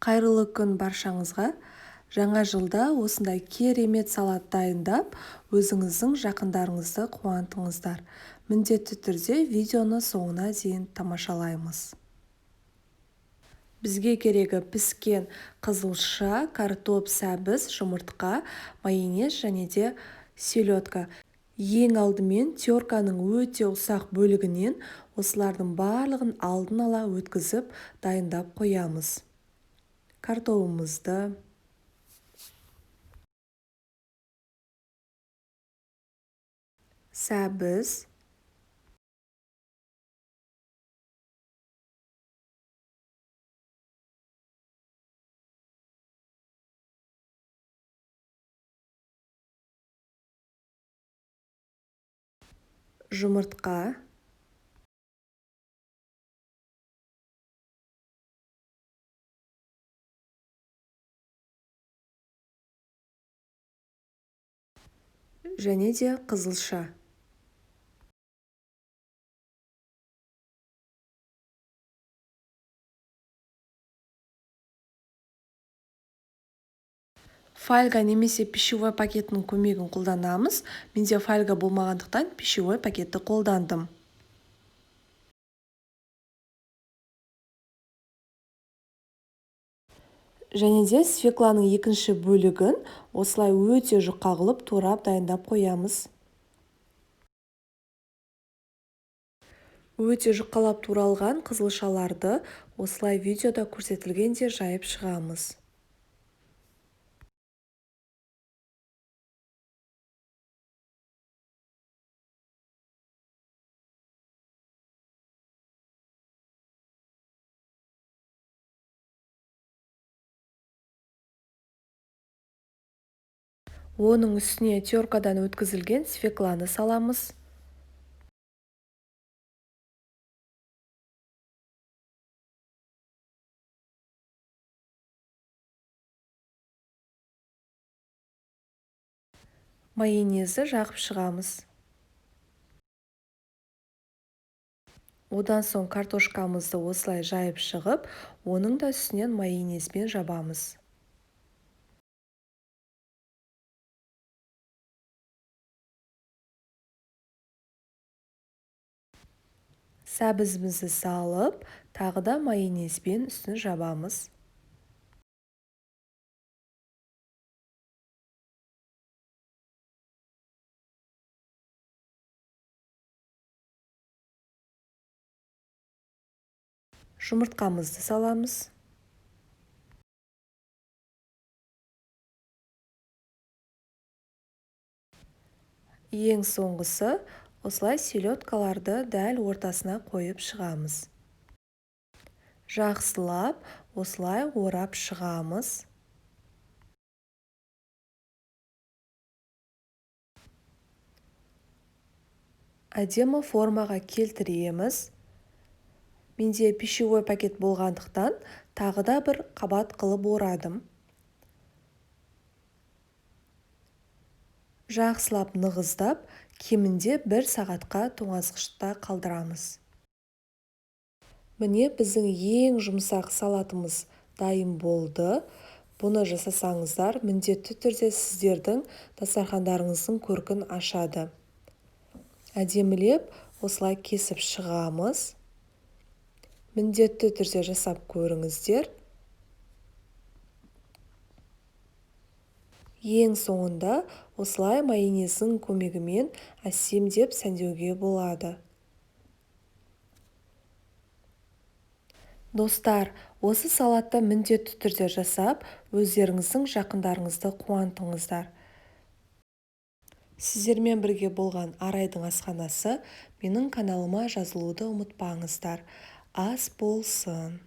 Қайырлы күн баршаңызға! Жаңа жылда осындай керемет салат дайындап, өзіңіздің жақындарыңызды қуантыңыздар. Міндетті түрде видеоны соңына дейін тамашалаймыз. Бізге керегі піскен қызылша, картоп, сәбіз, жұмыртқа, майонез және де селедка. Ең алдымен терканың өте ұсақ бөлігінен осылардың барлығын алдын ала өткізіп дайындап қоямыз. Картобымызды, сәбіз, жұмыртқа, және де қызылша. Фольга немесе пищевой пакеттің көмегін қолданамыз. Менде фольга болмағандықтан пищевой пакетті қолдандым. Және де свекланың екінші бөлігін осылай өте жұқа қылып турап дайындап қоямыз. Өте жұқалап туралған қызылшаларды осылай видеода көрсетілгендей жайып шығамыз. Оның үстіне теркадан өткізілген свекланы саламыз. Майонезді жағып шығамыз. Одан соң картошкамызды осылай жайып шығып, оның да үстінен майонезбен жабамыз. Сәбізімізді салып, тағы да майонезбен үстін жабамыз. Жұмыртқамызды саламыз. Ең соңғысы, осылай селедкаларды дәл ортасына қойып шығамыз. Жақсылап осылай орап шығамыз. Әдемі формаға келтіреміз. Менде пищевой пакет болғандықтан тағы да бір қабат қылып орадым. Жақсылап нығыздап, кемінде бір сағатқа тоңазытқышта қалдырамыз. Міне біздің ең жұмсақ салатымыз дайын болды. Бұны жасасаңыздар, міндетті түрде сіздердің дастархандарыңыздың көркін ашады. Әдемілеп осылай кесіп шығамыз. Міндетті түрде жасап көріңіздер. Ең соңында осылай майонездің көмегімен әсемдеп сәндеуге болады. Достар, осы салатты міндетті түрде жасап, өздеріңіздің жақындарыңызды қуантыңыздар. Сіздермен бірге болған Арайдың асханасы, менің каналыма жазылуды ұмытпаңыздар. Ас болсын!